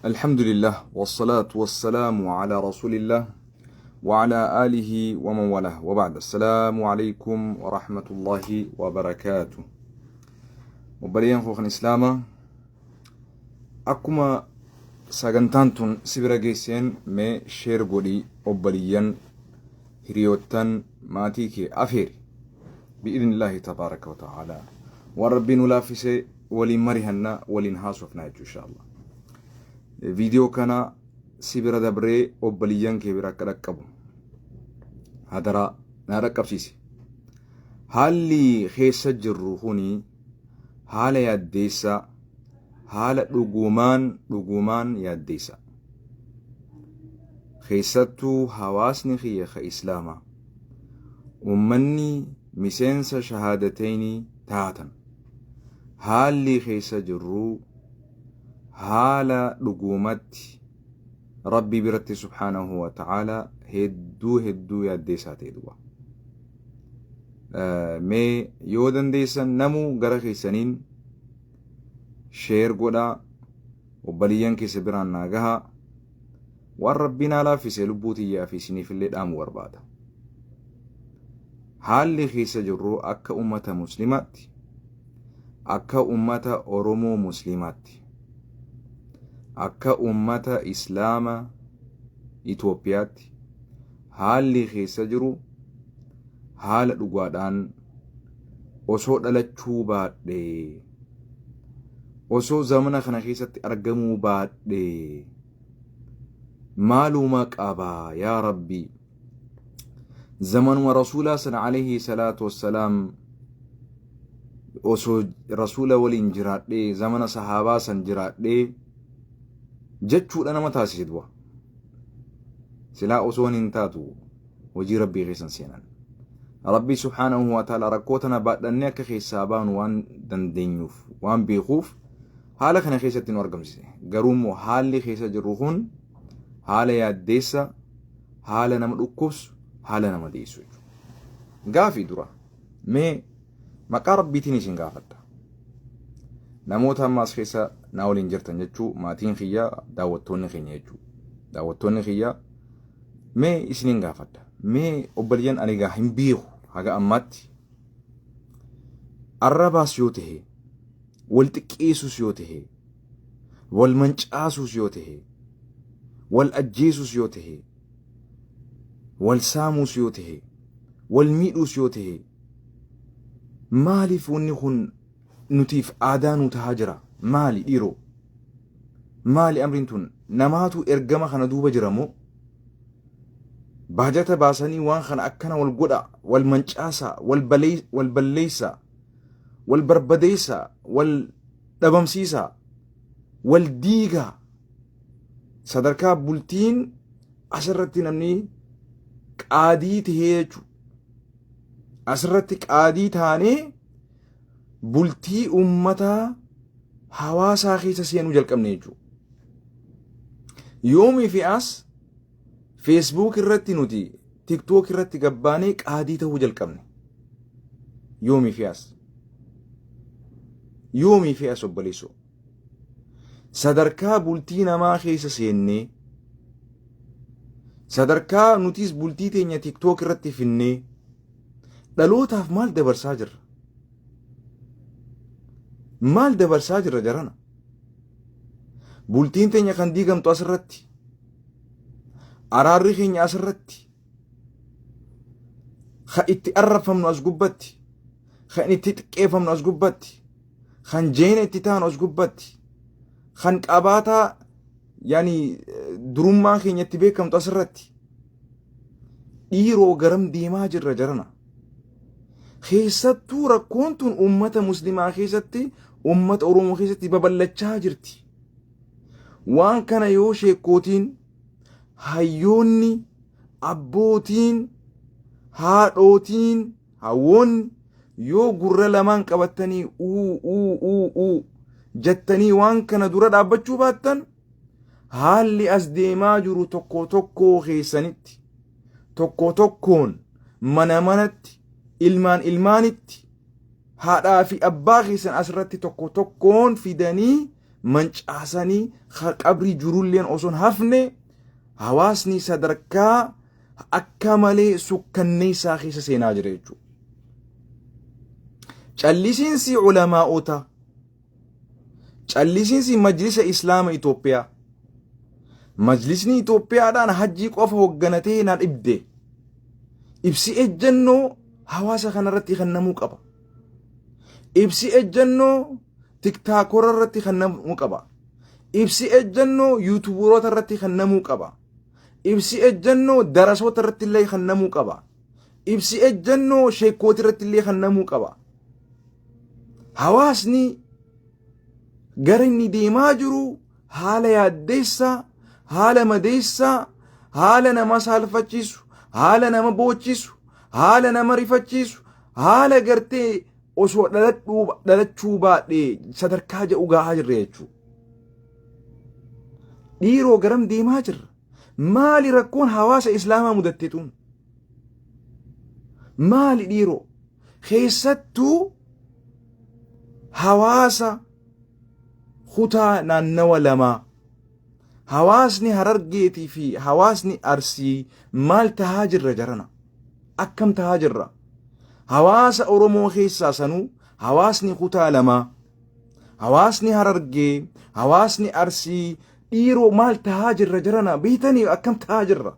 Alhamdulillah wassalatu wassalaamu ala rasulillah wa ala alihi wa man walah wa ba'd. Assalaamu alaykum wa rahmatullahi wa barakaatu. Obboleeyyan koo kan Islaamaa, akkuma sagantaan tun si bira geesseen mee sheer godhii obboleeyyan, hiriyoottan, maatii kee afeeri. Bi'idhnillaahi tabaaraka wa ta'aalaa. Waan Rabbiin nu laaffise waliin marihanna, waliin haasofna jechuu insha Allah. Viidiyoo kana si bira dabree obboliyyan kee bira akka dhaqqabu hadaraa naa dhaqqabsiisi. Haalli keessa jirru kuni haala yaaddeessaa, haala dhugumaan dhugumaan yaaddeessaa. Keessattuu hawaasni kiyya ka Islaamaa, ummanni miseensa shahaadateenii taatan, haalli keessa jirru haala dhugumatti Rabbii biratti subhaanahu wa ta'aala hedduu hedduu yaaddeessaa ta'e duba. Mee yoo dandeessan namuu gara keessaniin sheer godhaa, obbaliyyan keessa biraan naa gahaa. Waan Rabbiin naa laaffise lubbuu tiyyaa fi isiniifillee dhaamu barbaada. Haalli keessa jirru akka ummata muslimaatti, akka ummata Oromoo muslimaatti, akka ummata Islaama Itoophiyaatti haalli keessa jiru haala dhugaadhaan osoo dhalachuu baadhee, osoo zamana kana keessatti argamuu baadhee maaluma qaba yaa Rabbi. Zamanuma rasuulaa sana alayhi salaatu wassalaam osoo rasuula waliin jiraadhee, zamana sahaabaa san jiraadhee jechuudha nama taasise du'a. Silaa osoon hin taatu hojii Rabbii keessan seenan. Rabbii subhaanahu wa ta'ala rakkoo tana baadhannee akka keessaa baanu waan dandeenyuuf, waan beekuuf haala kana keessatti nu argamsiise. Garuu immoo haalli keessa jirru kun haala yaaddeessa, haala nama dhukkubsu, haala nama deessu jechuudha. Gaafii dura mee maqaa Rabbiitiin isin gaafadha. Namoota amma as keessa naa waliin jirtan jechuu, maatiin kiyya, daawwattoonni keenya jechuu. Daawwattoonni kiyya, mee isiniin gaafadha. Mee obboleeyyan, ani egaa hin beeku haga ammaatti arrabaas yoo tahe, wal xiqqeessuus yoo tahe, wal mancaasuus yoo tahe, wal ajjeesuus yoo tahe, wal saamuus yoo tahe, wal miidhuus yoo tahe, maaliif wanni kun nutiif aadaa nu tahaa jira? Maali dhiiroo? Maali amriin tun? Namaatu ergama kana duuba jira moo? Baajata baasanii waan kana akkana wal godha, wal mancaasaa, wal balleessaa, wal barbadeessaa, wal dhabamsiisaa, wal diigaa. Sadarkaa bultiin asirratti namni qaadii tahee jechuudha. Asirratti qaadii taanee bultii uummataa hawaasaa keessa seenuu jalqabne jechuudha. Yoomii fi as Facebook irratti nuti TikTok irratti gabbaanee qaadii ta'uu jalqabne. Yoomii fi as. Yoomii fi as, obboleessoo. Sadarkaa bultii namaa keessa seennee, sadarkaa nutis bultii teenya TikTok irratti finnee dhalootaaf maal dabarsaa jirra? Maal dabarsaa jirra jarana? Bultiin teenya kan diigamtu asirratti. Araarri keenya asirratti. Kan itti arrabfamnu as gubbatti. Kan itti xiqqeeffamnu as gubbatti. Kan jeena itti taanu as gubbatti. Kan qabaataa yaani durummaa keenya itti beekamtu asirratti. Dhiiroo, garam deemaa jirra jarana? Keessattuu rakkoon tun uummata muslimaa keessatti, uummata Oromoo keessatti babal'achaa jirti. Waan kana yoo sheekkootiin, hayyoonni, abbootiin, haadhootiin, hawwoonni yoo gurra lamaan qabattanii uu uu uu uu jettanii waan kana dura dhaabbachuu baattan, haalli as deemaa jiru tokko tokkoo keessanitti, tokko tokkoon mana manatti, ilmaan ilmaanitti, haadhaa fi abbaa keessan asirratti tokko tokkoon fidanii mancaasanii qabrii jirulleen osoo hin hafne hawaasni sadarkaa akka malee sukkanneessaa keessa seenaa jira jechuudha. Callisiinsi ulamaa'ota, callisiinsi majlisa Islaama Itoophiyaa, majlisni Itoophiyaadhaan hajjii qofa hoogganatee na dhibde. Ibsi ejjennoo hawaasa kanarratti kennamuu qaba. Ibsi ejjennoo tiktaakora irratti kennamuu qaba. Ibsi ejjennoo yuutuubaroota irratti kennamuu qaba. Ibsi ejjennoo darasoota irratti illee kennamuu qaba. Ibsi ejjennoo sheekkoota irratti illee kennamuu qaba. Hawaasni gara inni deemaa jiru haala yaaddeessaa, haala madeessaa, haala nama saalfachiisu, haala nama boochisu, haala nama rifachiisu, haala gartee osoo dhalachuu baadhee sadarkaa jedhu gahaa jirra jechuudha. Dhiiroo garam deemaa jirra? Maali rakkoon hawaasa islaamaa mudatte tun? Maali dhiiroo? Keessattuu hawaasa kutaa naannawa lamaa hawaasni Harargeetii fi hawaasni Arsii maal tahaa jirra jarana? Akkam tahaa jirra? Hawaasa Oromoo keessaa sanuu hawaasni kutaa lamaa hawaasni Harargee hawaasni Arsii dhiiroo maal tahaa jirra jarana? Beektanii akkam tahaa jirra?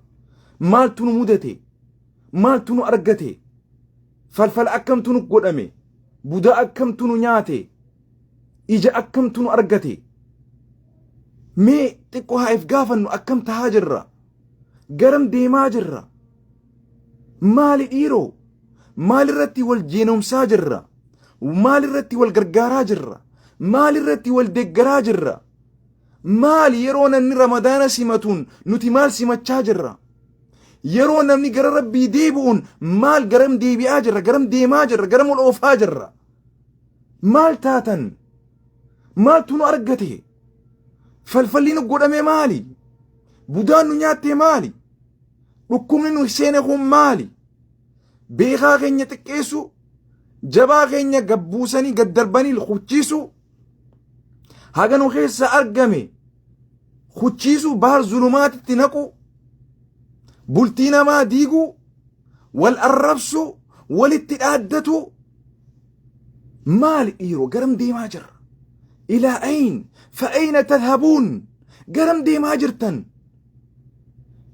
Maaltu nu mudate? Maaltu nu argate? Falfala akkamtu nu godhame? Budaa akkamtu nu nyaate? Ija akkamtu nu argate? Mee xiqqoo haa if gaafannu akkam tahaa jirra? Garam deemaa jirra? Maali dhiiroo? Maalirratti wal jeenomsaa jirra? Maalirratti wal gargaaraa jirra? Maalirratti wal deeggaraa jirra? Maali yeroo namni Ramadaana simatuun nuti maal simachaa jirra? Yeroo namni gara Rabbii deebi'uun maal garam deebi'aa jirra? Garam deemaa jirra? Garam ol oofaa jirra? Maal taatan? Maaltu nu argate? Falfalli nu godhame maali? Budaan nu nyaatte maali? Dhukkubni nu seene kun maali? Beekaa keenya xiqqeessu, jabaa keenya gabbuusanii gaddarbanii huchiisu, haga nu keessa argame huchiisu, baar zulumaatitti naqu, bultii namaa diiguu, wal arrabsu, walitti dhaaddatu. Maali dhiiroo garam deemaa jirra? Ilaa ayn fa ayna tadhabuun? Garam deemaa jirtan?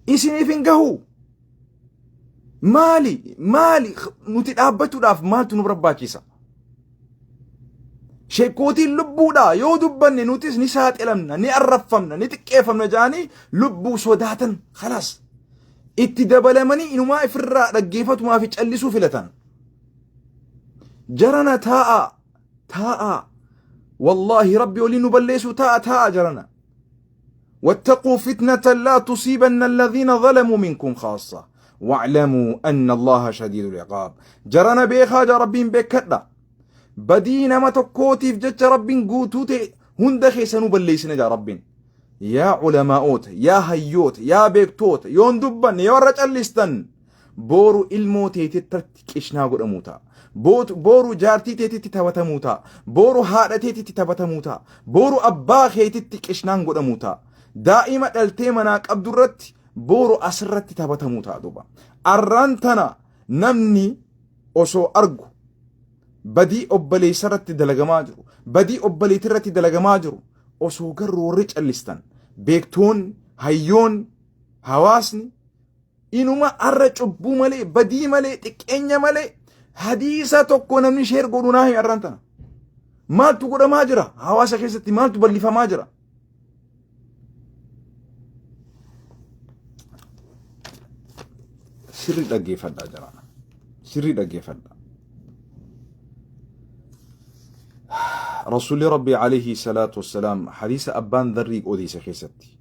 Isiniif hin gahu. Maali maali nuti dhaabbachuudhaaf maaltu nu barbaachisa? Sheekootiin lubbuudha yoo dubbanne nutis ni saaxilamna, ni arrabfamna, ni xiqqeeffamna jedhanii lubbuu sodaatan khalaas. Itti dabalamanii inumaa ifirraa dhaggeeffatumaa fi callisuu filatan. Jarana taa'a taa'a wallaahi rabbi olii nu balleessuu taa'a taa'a jarana. واتقوا فتنة لا تصيبن الذين ظلموا منكم خاصة واعلموا أن الله شديد العقاب. جرنا بيخا جا ربين بكدا badii nama tokkootiif jecha Rabbiin guutuu ta'e hunda keessanuu balleessina jaa Rabbiin. Yaa ulamaa'oota, yaa hayyoota, yaa beektoota, yoon dubbanne yoo irra callistan booru ilmoo teetitti qishnaa godhamuu ta'a. Booru jaartii teetitti taphatamuu ta'a. Booru haadha teetitti taphatamuu ta'a. Booru abbaa keetitti qishnaan godhamuu ta'a. Daa'ima dhaltee manaa qabdu irratti booru asirratti taphatamuu ta'a duuba. Arraan tana namni osoo argu badii obboleessa irratti dalagamaa jiru, badii obboleettii irratti dalagamaa jiru osoo garuu warri callistan beektoonni, hayyoonni, hawaasni inuma arra cubbuu malee, badii malee, xiqqeenya malee hadiisa tokko namni sheer godhu naa himi arraan tana. Maaltu godhamaa jira? Hawaasa keessatti maaltu bal'ifamaa jira? Sirri dhaggeeffadhaa jira. Sirri dhaggeeffadhaa. Rasuulli Rabbii alayhi salaatu wassalaam hadiisa abbaan dharrii odeesse keessatti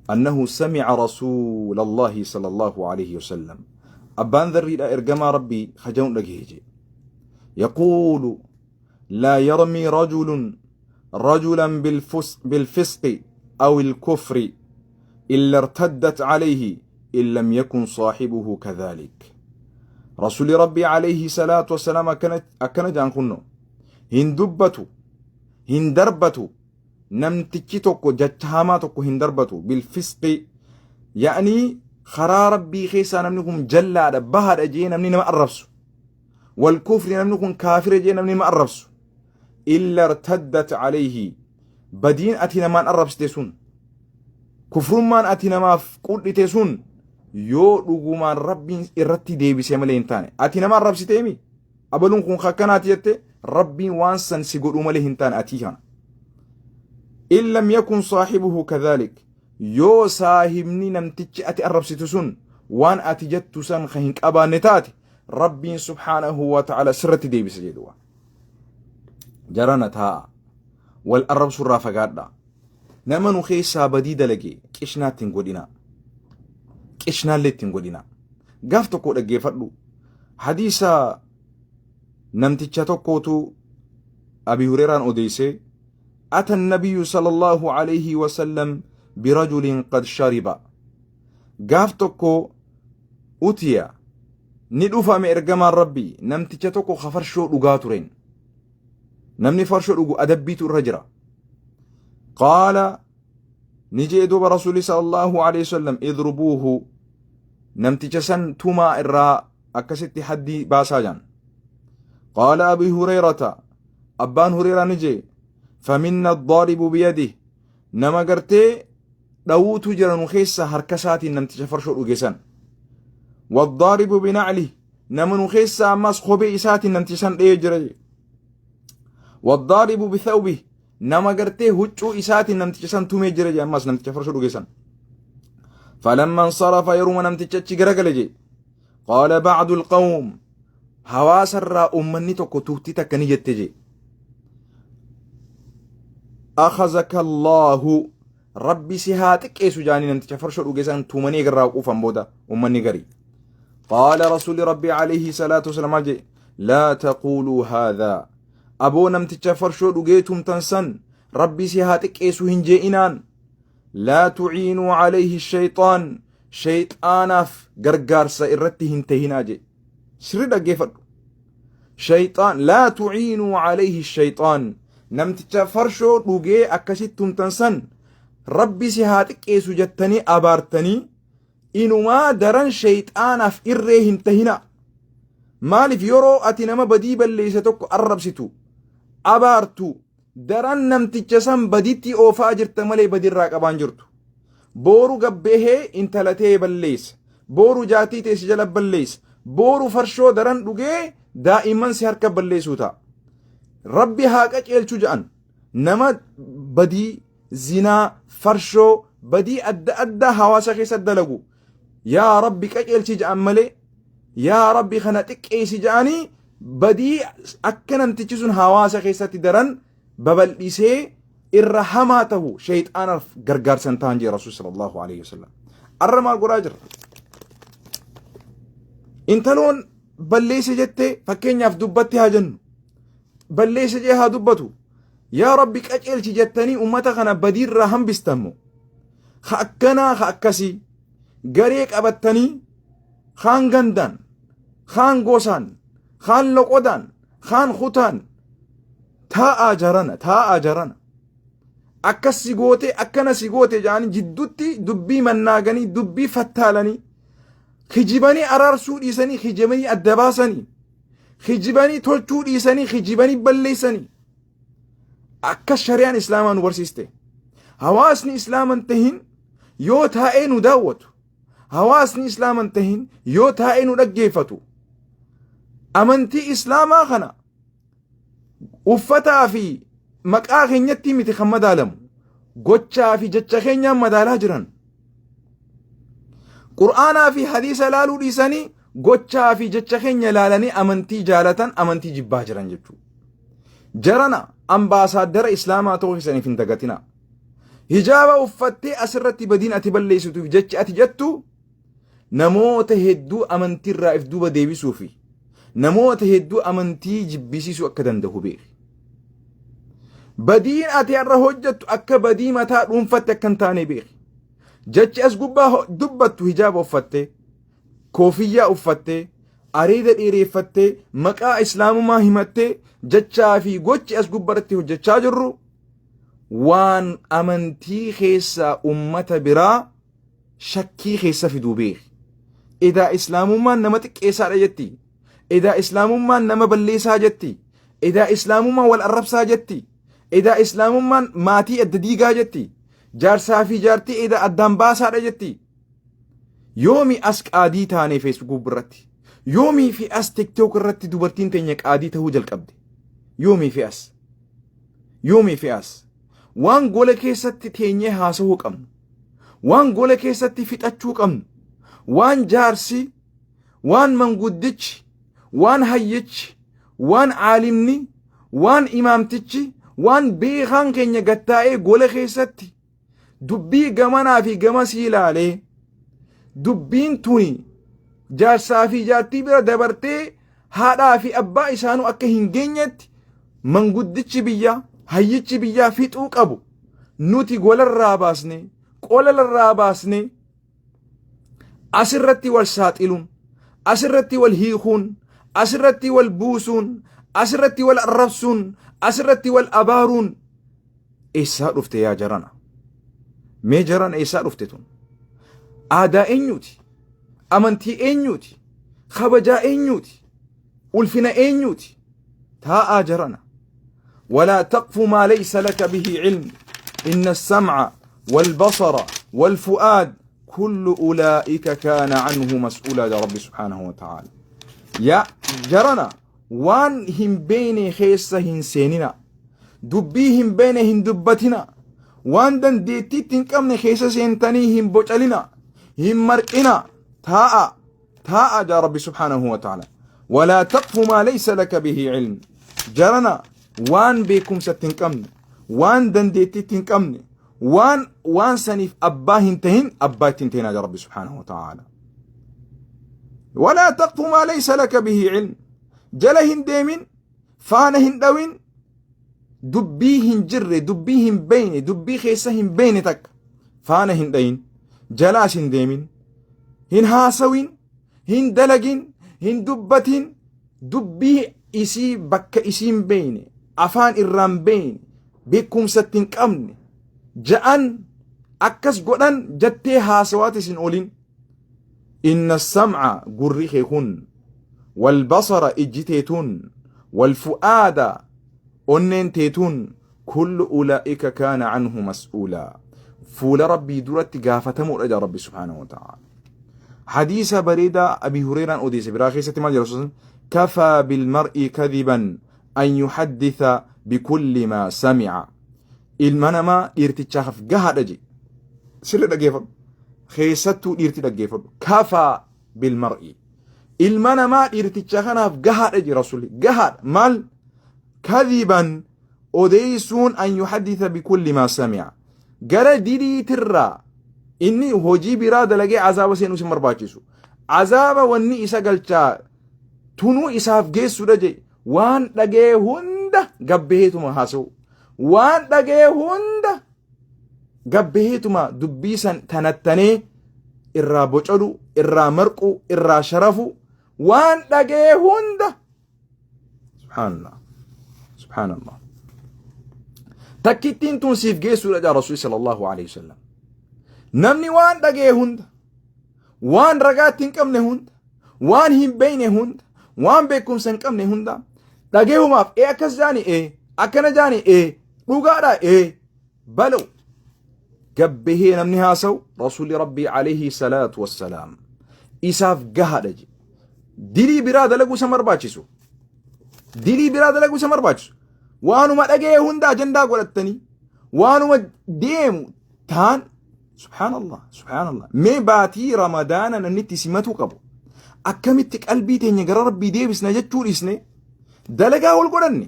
أنه سمع رسول الله صلى الله عليه وسلم أبان ذري إرجما ربي خجون لجهجي يقول لا يرمي رجل رجلا بالفسق أو الكفر إلا ارتدت عليه إن لم يكن صاحبه كذلك. رسول ربي عليه الصلاة والسلام أكن جان كنو هندبتو هندربتو Namtichi tokko jacha hamaa tokko hin darbatu bilfisqi, ya'anii karaa Rabbii keessaa namni kun jallaadha, bahaadha jee namni nama arrabsu, wal kufri, namni kun kaafira jee namni nama arrabsu, illa irtaddat alayhi. Badiin ati namaan arrabsite sun, kufrummaan ati namaaf qudhite sun, yoo dhugumaan Rabbiin irratti deebise malee hin taane. Ati nama arrabsiteemi, abaluun kun akkanaati jette, Rabbiin waan san si godhuu malee hin taane atii kana. In lam yakun saahibuhu kadhalik, yoo saahibni namtichi ati arrabsitu sun waan ati jettu san ka hin qabaanne taate, Rabbiin subhaanahu wa ta'ala sirratti deebisa jedhuwa. Jarana, taa'a, wal arrabsurraa fagaadha. Nama nu keessaa badii dalage qishnaatti hin godhina, qishnaallee itti hin godhina. Gaaf tokko dhaggeeffadhu, hadiisa namticha tokkootu Abi Hureeraan odeeyse: أتى النبي صلى الله عليه وسلم برجل قد شرب. Gaaf tokko utiya, ni dhufame ergamaan Rabbii namticha tokko ka farshoo dhugaa tureen. Namni farshoo dhugu adabbiitu irra jira. Qaala, ni jee duuba Rasuuli صلى الله عليه وسلم: اضربوه, namticha san tumaa, irraa akkasitti haddii baasaa jaan. قال أبي هريرة, abbaan Hureeraa ni jee: فمنا الضارب بيده, nama gartee dhawuutu jira nu keessa harka isaatiin namticha farshoo dhuge san, والضارب بنعله, nama nu keessa ammas kophee isaatiin namticha san dha'ee jira, والضارب بثوبه, nama gartee huccuu isaatiin namticha san tumee jira jee ammas namticha farshoo dhuge san. فلما انصرف, yeruma namticha achi garagale jee, قال بعض القوم, hawaasarraa ummanni tokko tuutti takka ni jette jee: أخزاك الله, Rabbi si haa xiqqeessu jaanii namticha farshoo dhuge san tumanii egarraa quufan booda ummanni garii. قال رسول ربي عليه الصلاة والسلام jee: لا تقولوا هذا. Aboo, namticha farshoo dhugee tumtan san Rabbi si haa xiqqeessu hin jee'inaan. لا تعينوا عليه الشيطان, shayxaanaaf gargaarsa irratti hin tahinaa jee. Sirri dhaggeeffadhu. Shayxaan, لا تعينوا عليه الشيطان, namticha farshoo dhugee akkasitti tumtan san Rabbi si haa xiqqeessu jettanii abaartanii inumaa daran shayxaanaaf irree hin tahina. Maaliif? Yeroo ati nama badii balleeyse tokko arrabsitu, abaartu, daran namticha san baditti oofaa jirta malee badirraa qabaan jirtu. Booru gabbehee intalatee balleessa, booru jaatii teessi jala balleessa, booru farshoo daran dhugee daa'imman si harka balleessuu ta'a. Rabbi haa qaceelchu ja'an. Nama badii zinaa, farshoo, badii adda addaa hawaasa keessa dalagu yaa Rabbi qaceelchi ja'an malee yaa Rabbi kana xiqqeessi ja'anii badii akka namtichi sun hawaasa keessatti daran babal'isee irra hamaa tahu shayxaanaaf gargaarsan ta'an jee Rasuul صلى الله عليه وسلم. Arra maal godhaa jirra? Intaloon balleesse jettee fakkeenyaaf dubbatti haa jennu, balleesse jee haa dubbatu, yaa Rabbi qaceelchi jettanii ummata kana badiirraa hambistammo, ha akkanaa ha akkasii garee qabattanii, kaan gandaan, kaan gosaan, kaan loqodaan, kaan kutaan taa'aa jarana, taa'aa jarana, akkas si goote, akkana si goote jedhanii jidduutti dubbii mannaaganii, dubbii fattaalanii, kijibanii araarsuu dhiisanii kijibanii adda baasanii, kijibanii tolchuu dhiisanii kijibanii balleessanii. Akkas shari'aan Islaamaa nu barsiiste. Hawaasni Islaaman tahin yoo taa'ee nu daawwatu, hawaasni Islaaman tahin yoo taa'ee nu dhaggeeffatu, amantii Islaamaa kana uffataa fi maqaa keenyatti miti kan madaalamu, gochaa fi jecha keenyaan madaalaa jiran. Qur'aanaa fi hadiisa laaluu dhiisanii gochaa fi jecha keenya ilaalanii amantii jaalatan, amantii jibbaa jiran jechuudha. Jarana, ambaasaaddara Islaamaa ta'uu keessaniif hin dagatina. Hijaaba uffattee asirratti badiin ati balleessituuf jechi ati jettu namoota hedduu amantiirraa if duuba deebisuu fi namoota hedduu amantii jibbisiisuu akka danda'u beeki. Badiin ati har'a hojjettu akka badii mataa dhuunfatte akka hin taane beeki. Jechi as gubbaa dubbattu, hijaaba uffattee, koofiyyaa uffattee, areeda dheereeffattee, maqaa Islaamummaa himattee, jechaa fi gochi as gubbaratti hojjechaa jirru Waan amantii keessaa ummata biraa shakkii keessa fiduu beeki. Edaa islaamummaan nama xiqqeessaadha jetti. Edaa islaamummaan nama balleessaa jetti. Edaa islaamummaan wal arrabsaa jetti. Edaa islaamummaan maatii adda diigaa jetti. Jaarsaa fi jaartii edaa addaan baasaadha jetti. Yoomi as qaadii taanee Facebook irratti? Yoomii fi as TikTok irratti dubartiin teenya qaadii ta'uu jalqabde? Yoomii fi as? Yoomii fi as? Waan gola keessatti teenyee haasa'uu qabnu. Waan gola keessatti fixachuu qabnu. Waan jaarsi, waan manguddichi, waan hayyichi, waan aalimni, waan imaamtichi, waan beekaan keenya gattaa'ee gola keessatti dubbii gamanaa fi gamasii ilaalee dubbiin tuni jaarsaa fi jaartii bira dabartee haadhaa fi abbaa isaanuu akka hin geenyetti manguddichi biyyaa hayyichi biyyaa fixuu qabu nuti golarraa baasne qolalarraa baasne asirratti wal saaxiluun asirratti wal hiikuun asirratti wal buusuun asirratti wal arrabsuun asirratti wal abaaruun eessaa dhufte yaa jarana? Mee jarana, eessaa dhufte tun? Aadaa eenyuuti? Amantii eenyuuti? Kabajaa eenyuuti? Ulfina eenyuuti? Taa'aa jarana. ولا تقف ما ليس لك به علم إن السمع والبصر والفؤاد كل أولئك كان عنه مسؤولا يا رب سبحانه وتعالى. Yaa jarana, waan hin beene keessa hin seenina. Dubbii hin beene hin dubbatina. Waan dandeettiitti hin qabne keessa seentanii hin bocalina, hin marqina. Taa'a, taa'a jaa Rabbi سبحانه وتعالى. ولا تقف ما ليس لك به علم. Jarana, waan beekumsatti hin qabne, waan dandeettiitti hin qabne, waan saniif abbaa hin tahin abbaa itti hin tahinaa jaa Rabbi سبحانه وتعالى. ولا تقف ما ليس لك به علم. Jala hin deemin, faana hin dhawin. Dubbii hin jirre, dubbii hin beeyne, dubbii keessa hin beeyne takka faana hin dhayin, jalaas hin deemin, hin haasawin, hin dalagin, hin dubbatin. Dubbii isii bakka isiin beeyne, afaan irraan beeyne, beekumsatti hin qabne ja'an akkas godhan jettee haasawaatis hin oolin. إن السمع gurri kee kun, والبصر ijji teetun, والفؤاد onneen teetun, كل أولئك كان عنه مسؤولا. Fuula Rabbii duratti gaafatamuudha jaa Rabbi سبحانه وتعالى. Hadiisa bareedaa Abi Hureeraan odeesse biraa keessatti maal jedha? كفى بالمرء كذبا أن يحدث بكل ما سمع. Ilma namaa dhiirtichaaf gahaadha je. Sirri dhaggeeffadhu, keessattuu dhiirti dhaggeeffadhu. كفى بالمرء, ilma namaa dhiirticha kanaaf gahaadha je Rasuli. Gahaadha maal? كذبا odeessuun, أن يحدث بكل ما سمع. Gara diliitirraa inni hojii biraa dalagee azaaba seenuu isin barbaachisu, azaaba wanni isa galchaa tunuu isaaf geessudha je. Waan dhagee hunda gabbeheetuma haasa'u, waan dhagee hunda gabbeheetuma dubbii san tanattanee irraa bocolu, irraa marqu, irraa sharafu, waan dhagee hunda. سبحان الله، سبحان الله. Takkittiin tun siif geessuudha jaa Rasuuli صلى الله عليه وسلم. Namni waan dhagee hunda, waan ragaatti hin qabne hunda, waan hin beeyne hunda, waan beekumsa hin qabne hunda dhageehumaaf ee akkas jaani, ee akkana jaani, ee dhugaadha, ee balau gabbahee namni haasa'u, Rasuulli Rabbii عليه الصلاة والسلام isaaf gahaadha je. Dilii biraa dalaguu isa barbaachisu, dilii biraa dalaguu isa barbaachisu. Waanuma dhagee hunda ajandaa godhattanii waanuma deemu taan. سبحان الله، سبحان الله. Mee baatii Ramadaana namni itti simatuu qabu, akkamitti qalbii teenya gara Rabbii deebisna jechuu dhiisne, dalagaa wal godhanne,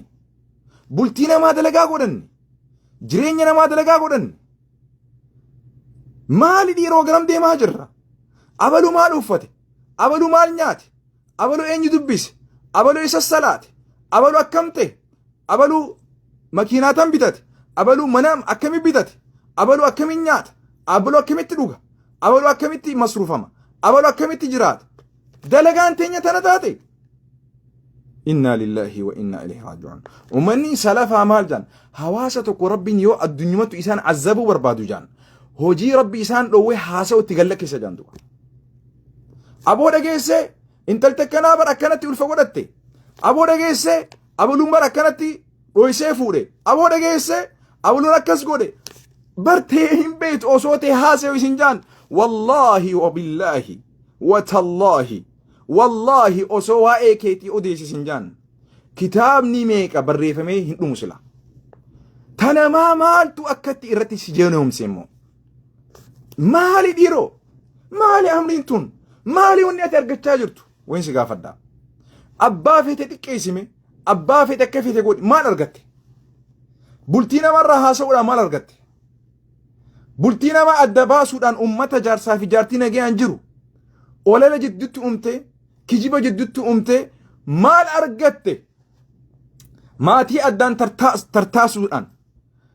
bultii namaa dalagaa godhanne, jireenya namaa dalagaa godhanne. Maali dhiiroo, garam deemaa jirra? Abalu maal uffate? Abalu maal nyaate? Abalu eenyu dubbise? Abalu isa salaate? Abalu akkam ta'e? Abalu makiinaa tam bitate? Abalu mana akkami bitate? Abalu akkamiin nyaata? Abalu akkamitti dhuga? Abalu akkamitti masruufama? Abalu akkamitti jiraata? Dalagaan teenya tana taate. Innaa lillaahi wa innaa ilayhi raaji'uun. Ummanni salafaa maal jaan? Hawaasa tokko Rabbiin yoo addunyumatti isaan azabuu barbaadu jaan. Hojii Rabbi isaan dhoowwee haasa'u itti gallakkisa jaan duba. Aboo dhageessee intalti akkanaa bar akkanatti ulfa godhatte. Aboo dhageessee abaluun bar akkanatti dhoysee fuudhe. Aboo dhageessee abaluun akkas godhe. Bartee hin beektu osoo ta'e haasa'u isin jaan. Wallaahi wa billaahi wa tallaahi. Wallaahi osoo waa'ee keetii odeessi isin jaan. Kitaabni meeqa barreeffamee hin dhumu sila. Tanamaa maaltu akkatti irratti si jeenoomse immoo. Maali dhiiroo? Maali amriin tun? Maali wanni ati argachaa jirtu? Wayin si gaafadha. Abbaa feete xiqqeessime, abbaa feete akka feete godhi maal argatte? Bultii namarraa haasa'uudhaan maal argatte? Bultii nama adda baasuudhaan ummata jaarsaa fi jaartii nagayaan jiru olala jidduutti uumte, kijiba jidduutti uumte maal argatte? Maatii addaan tartaasuudhaan,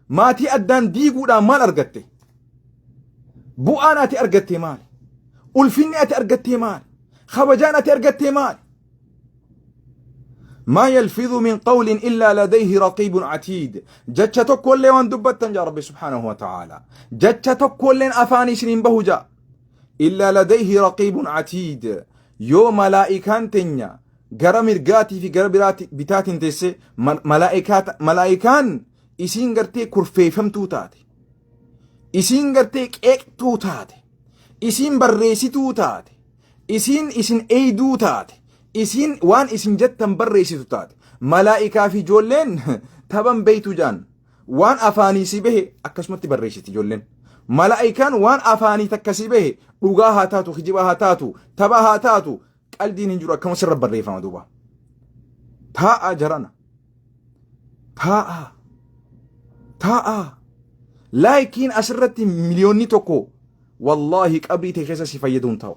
maatii addaan diiguudhaan maal argatte? Bu'aan ati argatte maali? Ulfinni ati argatte maali? Kabajaan ati argatte maali? ما يلفظ من قول إلا لديه رقيب عتيد. Jecha tokkollee waan dubbattan jaa Rabbi سبحانه وتعالى. Jecha tokkolleen afaan isiniin bahu jaa. إلا لديه رقيب عتيد. Yoo malaa'ikaan teenya gara mirgaatii fi gara bitaatiin teesse, malaa'ikaan isiin gartee kurfeeffamtuu taate, isiin gartee qeeqxuu taate, isiin barreessituu taate, isiin isin eeyduu taate, isiin waan isin jettan barreessitu taate, malaa'ikaa fi ijoolleen taphan beeytu jaan. Waan afaanii si bahe akkasumatti barreessiti ijoolleen. Malaa'ikaan waan afaanii takka si bahe, dhugaa haa taatu, kijiba haa taatu, tapha haa taatu, qaldiin hin jiru, akkama sirra barreeffama duuba. Taa'a jarana. Taa'a. Taa'a. Likeiin asirratti 1 miliyoonni wallaahi qabrii ta'e keessa si fayyaduu hin ta'u.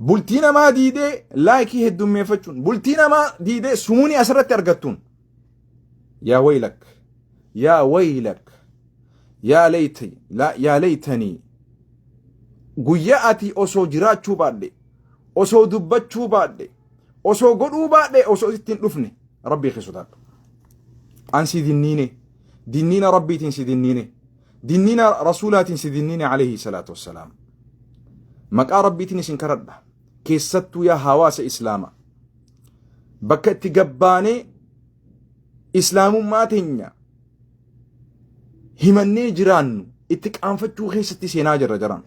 Bultii namaa diidee likeii heddummeeffachuun, bultii namaa diidee sumuunii asirratti argattuun. يا ويلك، يا ويلك، يا ليتي لا يا ليتني. Guyyaa ati osoo jiraachuu baadhe, osoo dubbachuu baadhe, osoo godhuu baadhe, osoo ittiin dhufne, Rabbii kee sodaadhu. An si dinniine, dinniina Rabbiitiin si dinniine, dinniina Rasuulaatiin si dinniine عليه الصلاة والسلام. Maqaa Rabbiitiin isin kadhadha. Keessattuu yaa hawaasa Islaamaa. Bakka itti gabbaanee Islaamummaa teenya himannee jiraannu itti qaanfachuu keessatti seenaa jirra jiran.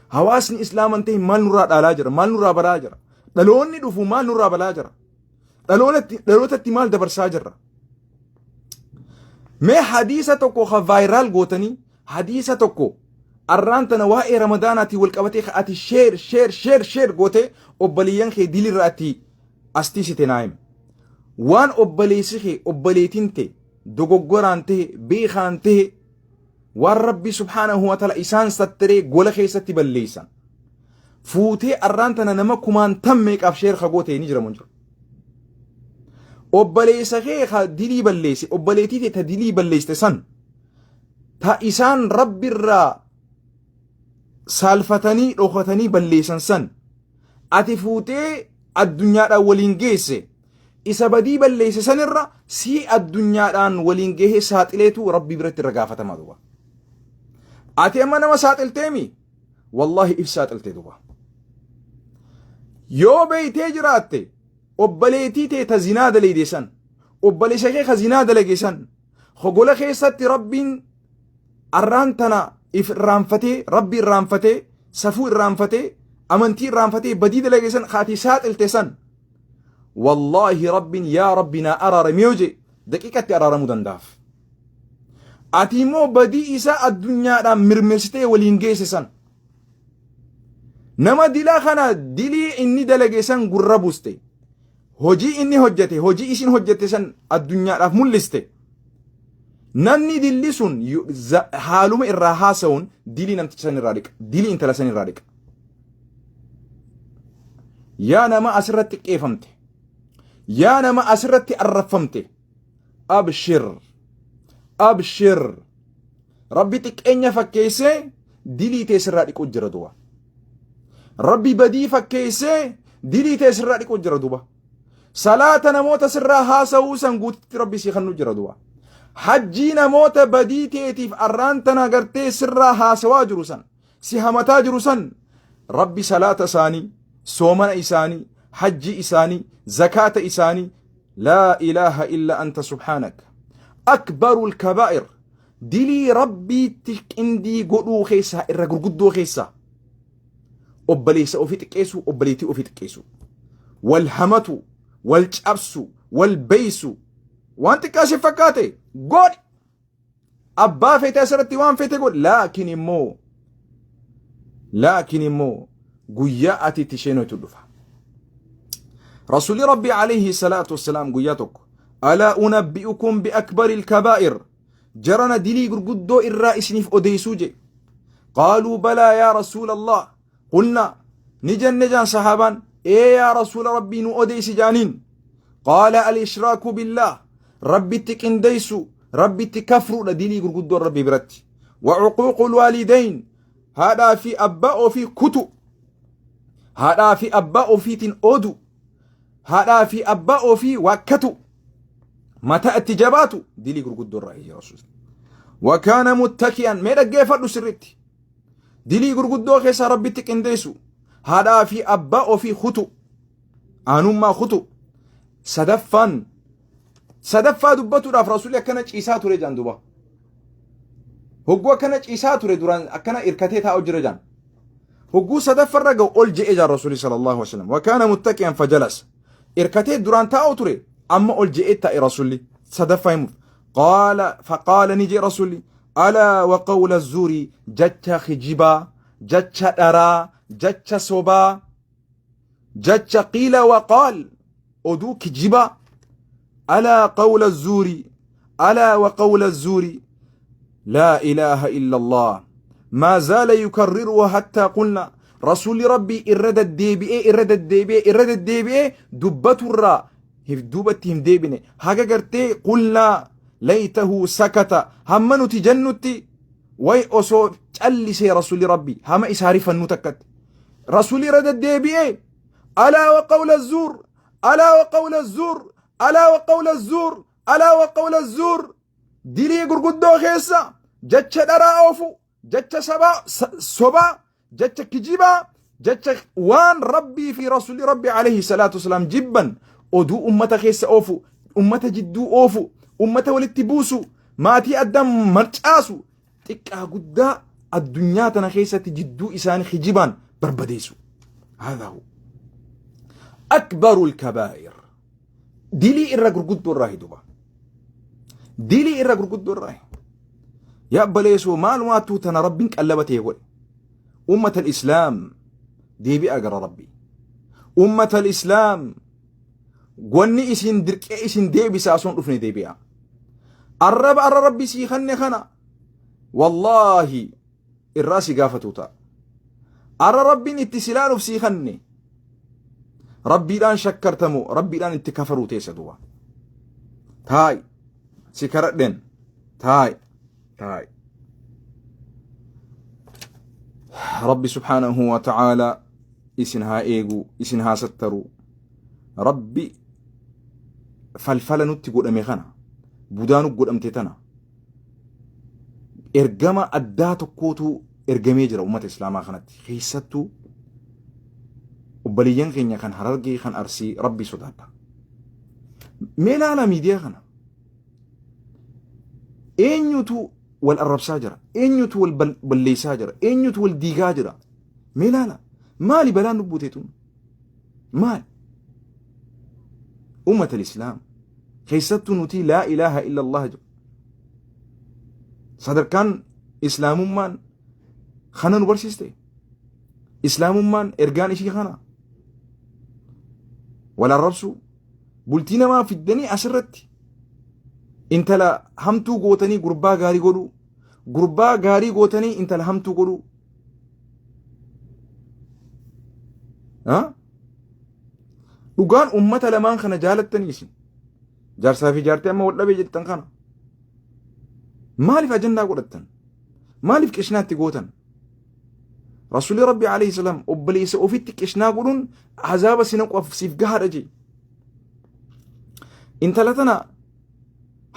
Hawaasni Islaaman ta'e maal nurraa dhaalaa jira? Maal nurraa baraa jira? Dhaloonni dhufu maal nurraa balaa jira? Dhalootatti maal dabarsaa jirra? Mee hadiisa tokko ka viral gootanii, hadiisa tokko arraan tana waa'ee Ramadaanaatiin wal qabatee ka ati share, share, share, share gootee obboleeyyan kee dilirra ati astiisite naa himi. Waan obboleessi kee, obboleetiin ta'e, dogoggoraan ta'e, beekaan ta'e, waan Rabbi سبحانه وتعالى isaan sattiree gola keessatti balleessan. Fuutee arraan tana nama kumaan tan meeqaaf share ka goote ni jira moo hin jiru? Obboleessa kee ka dilii balleesse, obboleettii ta'e ta dilii balleessite san, ta isaan Rabbirraa saalfatanii dhokatanii balleessan san ati fuutee addunyaadhaan waliin geesse, isa badii balleesse sanirra sii addunyaadhaan waliin gahee saaxileetu Rabbii biratti irra gaafatama duba. Ati amma nama saaxilteemi, wallaahi if saaxilte duba. Yoo beeytee jiraatte, obboleettii ta'e ta zinaa daleyde san, obboleessa kee ka zinaa dalage san, hogola keessatti Rabbiin arraan tana if irraanfatee, Rabbi irraanfatee, safuu irraanfatee, amantii irraanfatee badii dalage san kaati saaxilte san, wallaahi Rabbiin yaa Rabbi naa araarame yoo jee daqiiqatti araaramuu danda'aaf. Ati immoo badii isaa addunyaadhaan mirmirsitee waliin geesse san, nama dilaa kana dilii inni dalage san gurra buste, hojii inni hojjete, hojii isin hojjette san addunyaadhaaf mul'iste. Namni dilli sun haaluma irraa haasa'uun dilii namticha san irraa dhiqa, dilii intala san irraa dhiqa. Yaa nama asirratti qeefamte, yaa nama asirratti arrafamte, أبشر، أبشر. Rabbi xiqqeenya fakkeessee dilii tee sirraa dhiqu jira duba. Rabbi badii fakkeessee dilii tee sirraa dhiqu jira duba. Salaata namoota sirraa haasawuu san guututti Rabbi sii kannuu jira duba. Hajjii namoota badii teetiif arraan tana gartee sirraa haasawaa jiru san, si hamataa jiru san, Rabbi salaata isaanii, soomana isaanii, hajjii isaanii, zakaata isaanii, laa ilaaha illa anta subhaanak. Akbarul kabaa'ir dilii Rabbiitti qindii godhuu keessaa irra gurguddoo keessaa obboleessa ofii xiqqeessuu, obboleettii ofii xiqqeessuu, wal hamatu, wal cabsu, wal beeysu. Waan xiqqaa si fakkaate godhi, abbaa feete asirratti waan feete godhi, laakiin immoo guyyaa ati itti isheen dhufa. Rasuulli Rabbii alayhi salaatu wassalaam guyyaa tokko, "Alaa unabbi'ukum biakbari alkabaa'ir?" Jarana, dilii gurguddoo irraa isiniif odeessuu je. "Qaaluu balaa yaa rasuula Allah, qulnaa," ni jenne jaan sahaabaan. "Ee yaa rasuula Rabbii, nu odeessi," jaaniin. "Qaala al-ishraaku billaah," Rabbitti qindeessu, Rabbitti kafruudha dilii gurguddoon Rabbii biratti. "Wa cuquuqul waalidayn," haadhaa fi abbaa ofii kutu, haadhaa fi abbaa ofiitiin odu, haadhaa fi abbaa ofii waakkatu, mataa itti jabaatu dilii gurguddoo irraa ija rasuul. "Wakaana muttaki'an." Mee dhaggeeffadhu sirritti. Dilii gurguddoo keessaa Rabbitti qindeessu, haadhaa fi abbaa ofii kutu, aanummaa kutu. Sadaffaan, sadaffaa dubbatuudhaaf rasuulli akkana ciisaa ture jaan duba. Hogguu akkana ciisaa ture, duraan akkana irkatee taa'u jira jaan. Hogguu sadaffarra ga'u ol je'e jaan rasuulli sallallahu alaihi wasallam. "Wakaana muttaki'an fajalas." Irkatee duraan taa'u ture, amma ol je'ee taa'e rasuulli sadaffaa himuuf. "Qaala faqaala," ni je'e rasuulli, "alaa wa qawla zuuri," jecha kijibaa, jecha dharaa, jecha sobaa, jecha qiila wa qaal, oduu kijibaa. "Alaa qawla zuuri, alaa wa qawla zuuri." Laa ilaaha illa Allah. "Maa zaala yukarriruha hattaa qulna." Rasuulli Rabbii irra deddeebi'ee, irra deddeebi'ee, irra deddeebi'ee dubbaturraa duubatti hin deebine, haga gartee "qulnaa laytahu sakata," hamma nuti jennutti, way osoo callisee rasuulli Rabbii, hama isaa rifannu takkatti rasuulli irra deddeebi'ee "alaa wa qawla zuur, alaa wa qawla zuur, alaa wa qawla zuur, alaa wa qawla zuur." Dilii gurguddoo keessa jecha dharaa oofu, jecha sabaa sobaa, jecha kijibaa, jecha waan Rabbii fi rasuulli Rabbii alayhi salaatu wasalaam jibban, oduu ummata keessa oofu, ummata jidduu oofu, ummata walitti buusu, maatii addaan marcaasu, xiqqaa guddaa addunyaa tana keessatti jidduu isaanii kijibaan barbadeessu. هذا هو أكبر الكبائر. Dilii irra gurguddoo irraa duba. Dilii irra gurguddoo irraa. Yaa baleessoo, maalumaattuu tana Rabbiin qallaba ta'e godhe. Ummata Islaam, deebi'a gara Rabbii. Ummata Islaam, wanni isin dirqee isin deebisaa osoo hin dhufne deebi'a. Arraba arra Rabbi sii kanne kana wallaahi irraa si gaafatu ta'a. Arra Rabbiin itti silaanuuf sii kanne Rabbiidhaan shakkartamu, Rabbiidhaan itti kafaruu teessa duuba. Taa'i, si karadhen, taa'i, taa'i. Rabbi subhaanahu wa ta'aalaa isin haa eegu, isin haa sattaru. Rabbi falfala nutti godhame kana, budaa nu godhamte tana, ergama addaa tokkootu ergamee jira ummata Islaamaa kanatti. Keessattuu obboleeyyan keenya kan Harargee, kan Arsii, Rabbi sodaadha. Mee ilaala miidiyaa kana. Eenyutu wal arrabsaa jira? Eenyutu wal balleessaa jira? Eenyutu wal diigaa jira? Mee ilaala. Maali balaan nu buute tun? Maali? Ummata Islaam, keessattuu nuti laa ilaaha illa Allah jedhu. Sadarkaan Islaamummaan kana nu barsiiste. Islaamummaan ergaan ishii kana. Wal arrabsuu, bultii namaa fiddanii asirratti intala hamtuu gootanii gurbaa gaarii godhuu, gurbaa gaarii gootanii intala hamtuu godhuu. Ha? Dhugaan ummata lamaan kana jaalattanii isin. Jaarsaa fi jaartii amma wal dhabee jettan kana. Maaliif ajandaa godhattan? Maaliif qishnaatti gootan? Rasuulli Rabbi alayhi salaam obboleessa ofitti qishnaa godhuun azaaba si naquuf siif gahaadha jee. Intala tana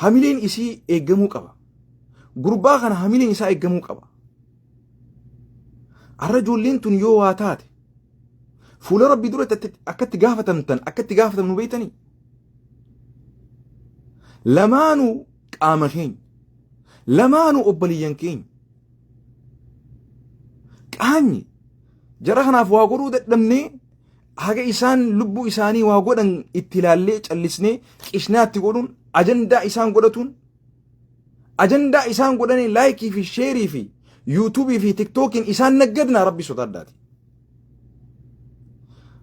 hamileen isii eeggamuu qaba. Gurbaa kana hamileen isaa eeggamuu qaba. Arra ijoolleen tun yoo waa taate fuula Rabbii duratti akkatti gaafatamtan, akkatti gaafatamnu beektanii? Lamaanuu qaama keenya. Lamaanuu obboleeyyan keenya. Qaanyi jara kanaaf waa godhuu dadhabnee haga isaan lubbuu isaanii waa godhan itti ilaallee callisnee qishnaatti godhuun, ajandaa isaan godhatuun, ajandaa isaan godhanii like fi share fi YouTube fi TikTokiin isaan naggadnaa. Rabbi sodaadhaati.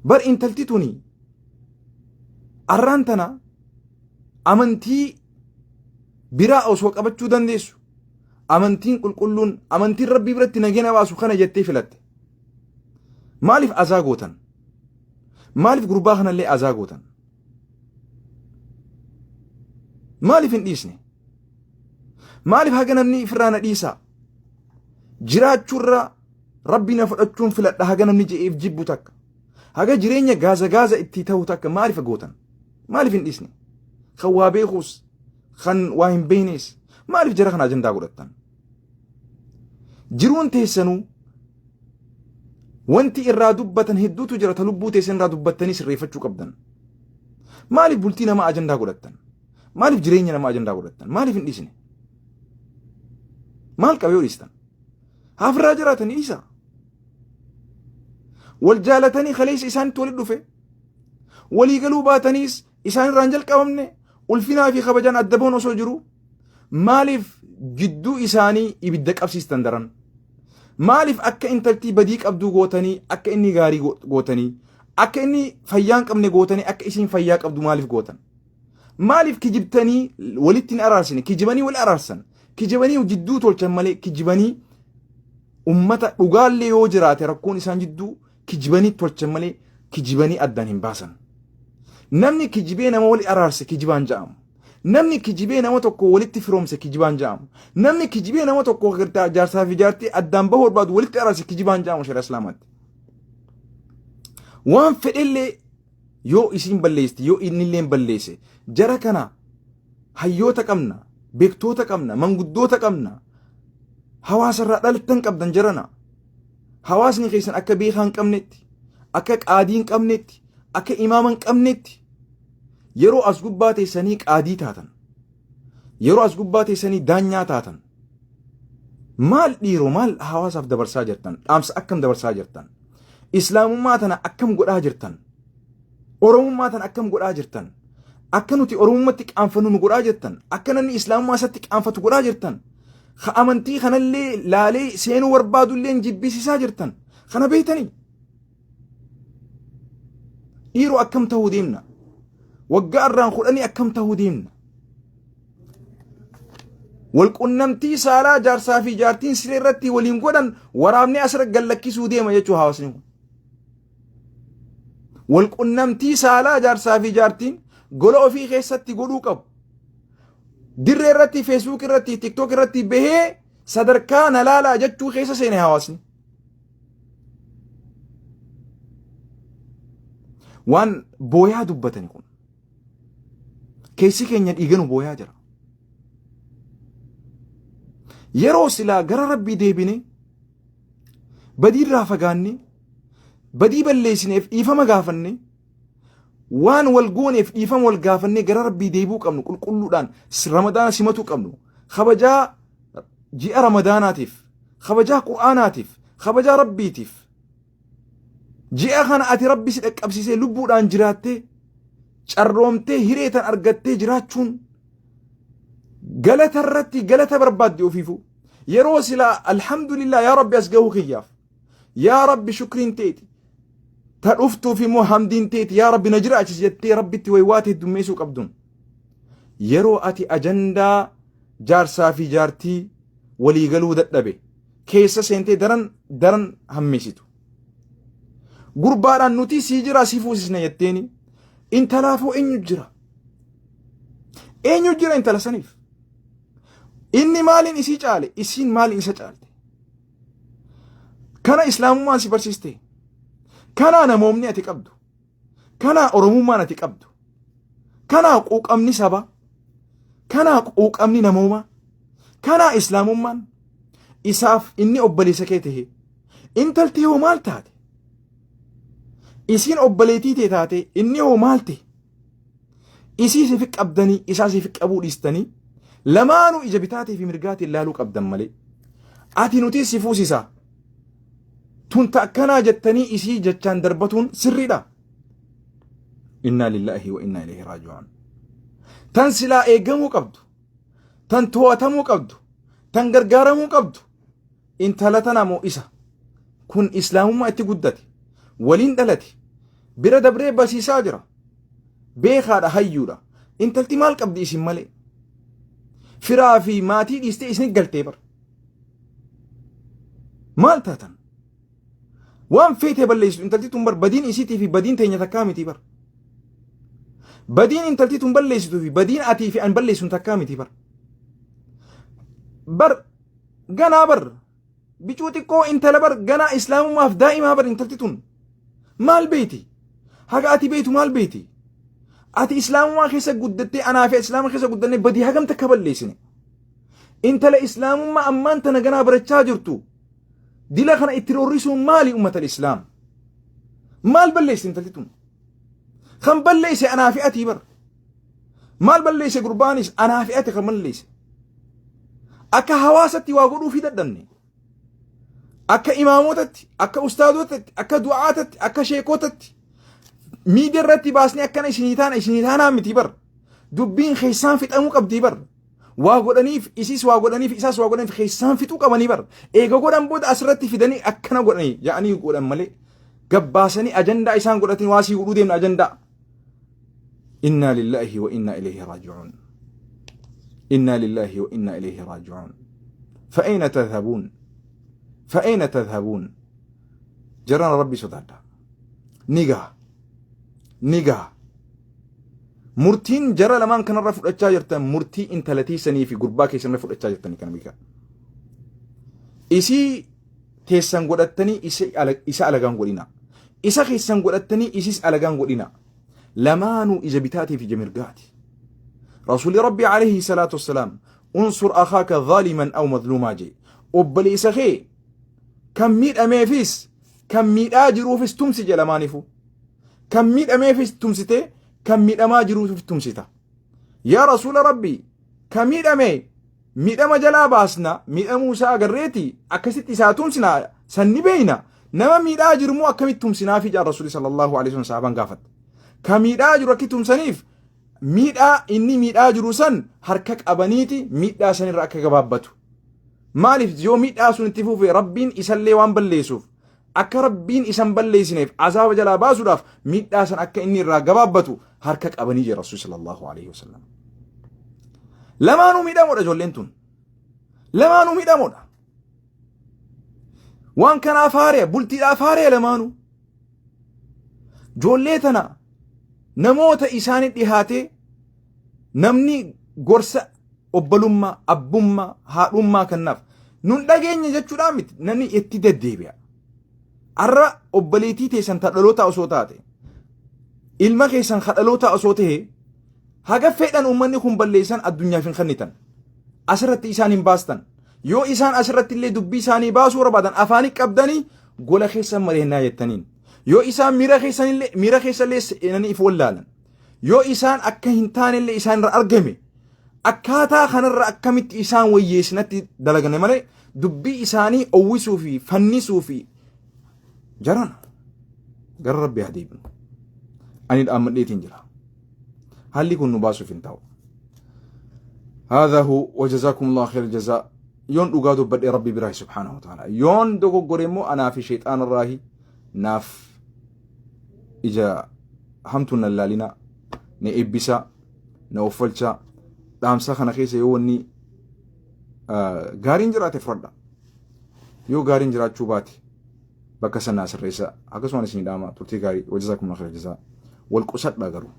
Bar intalti tuni arraan tana amantii biraa osoo qabachuu dandeessu, amantiin qulqulluun, amantiin Rabbii biratti nageenya baasu kana jettee filatte. Maaliif azaa gootan? Maaliif gurbaa kanallee azaa gootan? Maaliif hin dhiisne? Maaliif haga namni ifirraa na dhiisaa? Jiraachuurra Rabbi na fudhachuun filadha haga namni je'eef jibbu takka. Haga jireenya gaaza gaaza itti ta'u takka maaliif gootan? Maaliif hin dhiisne? Kan waa beekuus kan waa hin beeknes maaliif jara kana ajandaa godhattan? Jiruun teessanuu wanti irraa dubbatan hedduutu jira, ta lubbuu teessan irraa dubbattanii sirreeffachuu qabdan. Maaliif bultii nama ajandaa godhattan? Maaliif jireenya nama ajandaa godhattan? Maaliif hin dhiisne? Maal qabee yoo dhiistan? Haafirraa jiraatanii dhiisa. Wal jaalatanii kaleessa isaanitti walitti dhufe. Walii galuu baataniis isaan irraan jalqabamne, ulfinaa fi kabajaan adda bahuun osoo jiru, maaliif jidduu isaanii ibidda qabsiistan daran? Maaliif akka intaltii badii qabduu gootanii, akka inni gaarii gootanii, akka inni fayyaa hin qabne gootanii, akka isiin fayyaa qabdu maaliif gootan? Maaliif kijibtanii walitti hin araarsine? Kijibanii wal araarsan. Kijibanii jidduu tolchan malee, kijibanii ummata dhugaallee yoo jiraate rakkoon isaan jidduu kijibanii tolchan malee kijibanii addaan hin baasan. Namni kijibee nama wali araarse kijibaan ja'amu. Namni kijibee nama tokko walitti firoomse kijibaan ja'amu. Namni kijibee nama tokko jaarsaa fi jaartii addaan bahuu barbaadu walitti araarse kijibaan ja'amu shari'a Islaamaatti. Waan fedhellee yoo isiin balleessite, yoo innillee balleesse, jara kana hayyoota qabna, beektoota qabna, manguddoota qabna, hawaasarraa dhalattan qabdan jarana. Hawaasni keessan akka beekaa hin qabnetti, akka qaadii hin qabnetti, akka imaama hin qabnetti yeroo as gubbaa teessanii qaadii taatan, yeroo as gubbaa teessanii daanyaa taatan, maal dhiiroo, maal hawaasaaf dabarsaa jirtan? Dhaamsa akkam dabarsaa jirtan? Islaamummaa tana akkam godhaa jirtan? Oromummaa tana akkam godhaa jirtan? Akka nuti Oromummaatti qaanfannu nu godhaa jirtan. Akka namni Islaamummaa isatti qaanfatu godhaa jirtan. Ka amantii kanallee laalee seenuu barbaadullee jibbisiisaa jirtan. Kana beektanii? Dhiiroo, akkam ta'uu deemna? Waggaa irraan 10 akkam ta'uu deemna? Walqunnamtii saalaa jaarsaa fi jaartiin siree irratti waliin godhan waraabni asirra gallakkisuu deema jechuu hawaasni kun. Walqunnamtii saalaa jaarsaa fi jaartiin gola ofii keessatti godhuu qabu. Dirree irratti, Facebook irratti, TikTok irratti bahee sadarkaa na laalaa jechuu keessa seene hawaasni. Waan booyaa dubbatani kun. Keessi keenya dhiiganu booyaa jira. Yeroo silaa gara Rabbii deebine, badii irraa fagaanne, badii balleessineef dhiifama gaafanne, waan wal gooneef dhiifama wal gaafanne, gara Rabbii deebi'uu qabnu, qulqulluudhaan Ramadaana simatuu qabnu, kabajaa ji'a Ramadaanaatiif, kabajaa Qur'aanaatiif, kabajaa Rabbiitiif, ji'a kana ati Rabbi si dhaqqabsiisee lubbuudhaan jiraattee, carroomtee, hiree tan argattee jiraachuun galata irratti galata barbaadde ofiifuu. Yeroo silaa alhamdulillah, yaa Rabbi as gahuu kiyyaaf, yaa Rabbi shukriin teeti, ta dhuftuuf immoo hamdiin teeti, yaa Rabbi na jiraachisi jettee Rabbitti waywaate heddummeessuu qabduun, yeroo ati ajandaa jaarsaa fi jaartii waliigaluu dadhabe keessa seentee daran daran hammeessitu. Gurbaadhaan nuti sii jira, sii fuusisna jetteeni, intalaafoo eenyu jira? Eenyu jira intala saniif? Inni maaliin isii caale? Isiin maaliin isa caalte? Kana Islaamummaan si barsiiste. Kana namoomni ati qabdu. Kana Oromummaan ati qabdu. Kanaa quuqamni sabaa, kanaa quuqamni namoomaa, kanaa islaamummaan. Isaaf inni obboleessa kee tahe, intalti hoo maal taate? Isiin obboleettii tee taate, inni hoo maal ta'e? Isii siif qabdanii isaa siif qabuu dhiistanii, lamaanuu ija bitaatii fi mirgaatiin laaluu qabdan malee, ati nuti si fuusisaa tun akkanaa jettanii isii jechaan darbatuun sirriidha. Innaa lillaahi wa innaa ilayhi raaji'uun. Tan silaa eegamuu qabdu, tan to'atamuu qabdu, tan gargaaramuu qabdu intala tana moo isa? Kun islaamummaa itti guddate, waliin dhalate, bira dabree barsiisaa jira. Beekaadha, hayyuudha. Intalti maal qabdi isin malee? Firaa fi maatii dhiistee isin galtee bara. Maal taatan? Waan feetee balleessitu intalti tun bar, badiin isiitii fi badiin teenya takkaa miti bar. Badiin intalti tun balleessituu fi badiin atii fi an balleessuun takkaa miti bar. Bar ganaa bar bicuu xiqqoo intala bar, ganaa islaamummaaf daa'imaa bar intalti tun. Maal beeti? Haga ati beeytu maal beeti? Ati islaamummaa keessa guddattee, anaa fi islaama keessa guddannee badii hagam takka balleessine? Intala islaamummaa ammaan tana ganaa barachaa jirtu dila kana itti roorrisuun maali, ummata islaam? Maal balleesse intalti tun? Kan balleesse anaa fi atii bar. Maal balleesse gurbaanis? Anaa fi ati kan balleesse. Akka hawaasatti waa godhuufii dadhabne. Akka imaamotatti, akka ustaadotatti, akka du'aatatti, akka sheekotatti miidiyaa irratti baasnee akkana isinii taana isinii taanaa miti bar. Dubbiin keessaan fixamuu qabdii bar. Waa godhaniif, isiis waa godhaniif, isaas waa godhaniif, keessaan fixuu qabanii bar. Eega godhan booda asirratti fidanii akkana godhanii ja'anii godhan malee, gabbaasanii ajandaa isaan godhatanii waa sii godhuu deemna ajandaa. Innaa lillaahi wa innaa ilayhi raaji'uun. Innaa lillaahi wa innaa ilayhi raaji'uun. فأين تذهبون؟ فأين تذهبون؟ Jarana, rabbi sodaadha. Ni gaha. Ni gaha. Murtiin jara lamaan kanarra fudhachaa jirtan murtii intalatii sanii fi gurbaa keessanirra fudhachaa jirtanii kana beekaa. Isii teessan godhattanii isa alagaan godhina. Isa keessan godhattanii isis alagaan godhina. Lamaanuu ija bitaatii fi ija mirgaati. Rasuulli Rabbi عليه الصلاة والسلام "انصر أخاك ظالما أو مظلوما" jee. Obboleessa kee kan miidhameefis kan miidhaa jiruufis tumsi jedha lamaaniifuu. Kan miidhameefis tumsitee, kan miidhamaa jiruufis tumsita. Yaa Rasuula Rabbi, kan miidhame miidhama jalaa baasna, miidhamuu isaa agarreeti akkasitti isaa tumsina, sanni beeyna. Nama miidhaa jiru immoo akkamitti tumsinaafi jaa Rasuulli صلى الله عليه وسلم sahaabaan gaafata. Ka miidhaa jiru akki tumsaniif, miidhaa inni miidhaa jiru san harka qabaniiti miidhaa sanirra akka gabaabbatu. Maaliif? Yoo miidhaa sun itti fufe Rabbiin isallee waan balleessuuf, akka Rabbiin isan balleessineef, azaaba jalaa baasuudhaaf miidhaa san akka inni irraa gabaabbatu harka qabanii jira Rasuulli صلى الله عليه وسلم. Lamaanuu miidhamoodha ijoolleen tun. Lamaanuu miidhamoodha. Waan kanaaf haaree bultiidhaaf haaree lamaanuu. Ijoollee tana namoota isaanii dhihaatee namni gorsa obbolummaa, abbummaa, haadhummaa kannaaf nun dhageenya jechuudhaan miti, namni itti deddeebi'a. Arra obboleettii teessan ta dhalootaa osoo taate, ilma keessan ka dhalootaa osoo ta'e, haga fedhan uummanni kun balleessan addunyaaf hin kennitan. Asirratti isaan hin baastan. Yoo isaan asirratti illee dubbii isaanii baasuu barbaadan, afaanii qabdanii gola keessan mari'annaa jettaniin. Yoo isaan miira keessanillee miira keessallee seenanii if wallaalan. Yoo isaan akka hin taanellee isaan irra argame, akkaataa kanarra akkamitti isaan wayyeessinatti dalagane malee, dubbii isaanii owwisuu fi fannisuu fi jarana, gara Rabbi haa deebinu. Ani dhaammadheetiin jira. Haalli kun nu baasuuf hin ta'u. هذا هو وجزاكم الله خير الجزاء. Yoon dhugaa dubbadhe Rabbi biraahi سبحانه وتعالى, yoon dogoggore immoo anaa fi shayxaan irraahi. Naaf ija hamtuun nan laalina, na eebbisa, na offalcha. Dhaamsa kana keessa yoo wanni gaariin jiraate fudhadha, yoo gaariin jiraachuu baate bakka sanaa sirreessa. Akkasumas isin dhaama turtii gaarii. وجزاكم الله خير الجزاء. Wal qusadha, garuu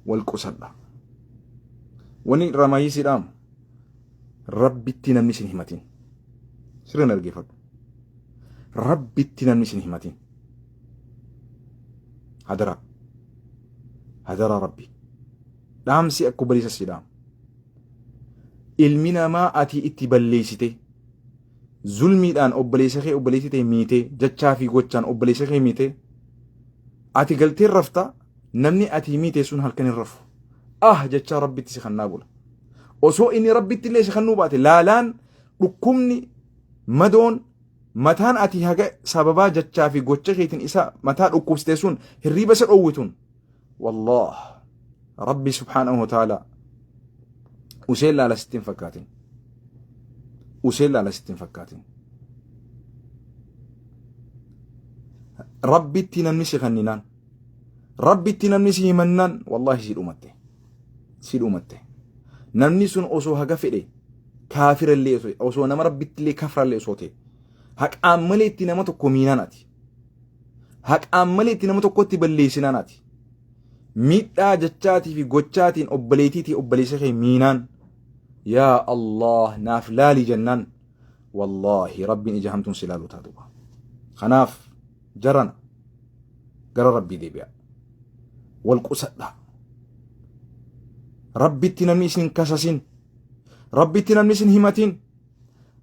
wal qusadha. Wani ramaayisii dhaamu, Rabbitti namni isin himatin. Sirriin argeeffadhu, Rabbitti namni isin himatin. Hadaraa, hadaraa Rabbi. Dhaamsi akka obboleessa si dhaamu. Ilmi namaa ati itti balleessite zulmiidhaan obboleessa kee obboleessi ta'e miite jechaa fi gochaan obboleessa kee miite ati galtee rafta namni ati miite sun halkan hin rafu. Ah jechaa rabbitti si kannaa bula. Osoo inni rabbitti illee si kannuu baate laalaan dhukkubni madoon mataan ati haga sababaa jechaa fi gocha keetiin isa mataa dhukkubsite sun hirriiba isa dhoowwituun Wallaah Rabbi subhaanahu wa ta'ala useen laala sitti hin fakkaatin. Useen laala sitti hin fakkaatin. Rabbitti namni si kanninaan Rabbitti namni si himannaan wallaahi si dhumatte. Si dhumatte. Namni sun osoo haga fedhe kaafira illee osoo nama Rabbitti illee kafra illee osoo ta'e haqaan malee itti nama tokko miinaan ati. Haqaan malee itti nama tokkotti balleessinaan ati. Miidhaa jechaatii fi gochaatiin obboleetiitii obboleessa kee miinaan yaa Allah naaf laali jennaan wallaahi rabbiin ija hamtuun si laalu taatu. Kanaaf jarana gara rabbii deebi'a. Wal qusadha. Rabbitti namni isin kasasin. Rabbitti namni isin himatin.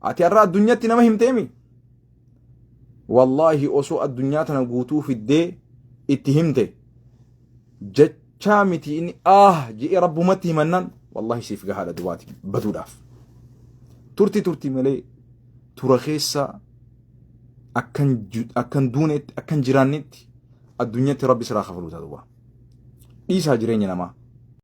Ati har'a addunyaatti nama himteemi. Wallaahi osoo addunyaa tana guutuu fiddee itti himte jechaa miti inni ah je'ee rabbumatti himannaan wallaahi siif gahaadha dubaati baduudhaaf. Turti turti malee tura keessa akkan akkan duunetti akkan jiraannetti addunyaatti rabbi siraa kafaluu ta'a duba. Dhiisaa jireenya namaa.